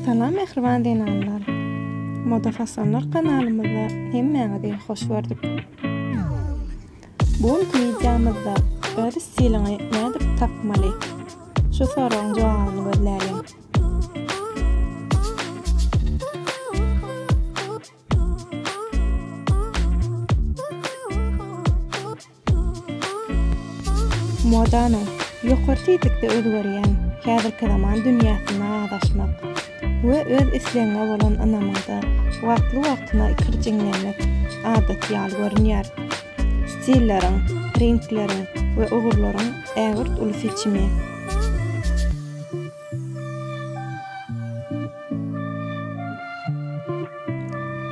Salam mähriban zenanlar! Moda fasonlar kanalymyzda hemmäňizi hoş gördük. Bu günki wideomyzda öz stiliňi nädip tapmaly? Şu soragyň jogabyny gözläliň. Modanyň ýokary tizlikde özgerýän häzirki zaman dünýäsinde azaşmak we öz islegiňe bolan ynamyňda wagtly-wagtyna ikirjiňlenmek adaty ýaly görünýär. Stilleriň, reňkleriň we ugurlaryň ägirt uly seçimi.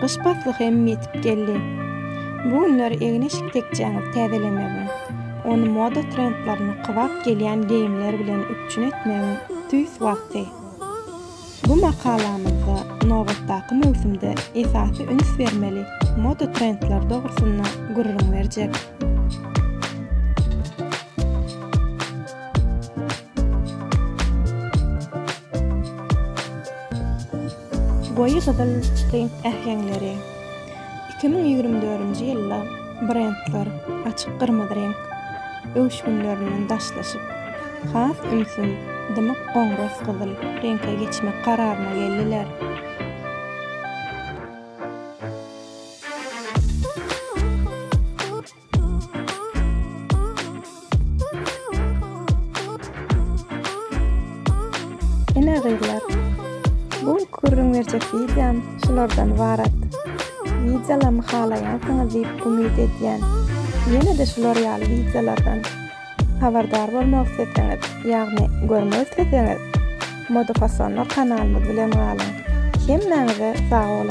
Gyş pasly hem ýetip geldi. Bu günler egin-eşik tekjäňizi täzelemegiň, ony moda trendlerine kybap gelýän geýimler bilen üpjün etmegiň tüýs wagty. Bu makalamyzda nobatdaky möwsümde esasy üns bermeli moda trendleri dogrusynda gürrüň berjek. Goýy gyzyl reňk äheňleri. 2024-nji ýylda brendler açyk gyrmyzy reňk öwüşginlerinden daşlaşyp, has ümsüm, dymyk goňras gyzyl reňke geçmek kararyna geldiler. Ine gyzlar, bu günki gürrüň berjek wideom şulardan ybarat. Wideolarymy halaýansyňyz diýip umyt edýän. Ýene-de şular ýaly wideolardan habardar bolmak isleseňiz, ýagny görmek isleseňiz, Modafasonlar kanalymyz bilen galyň. Hemmäňize sag boluň!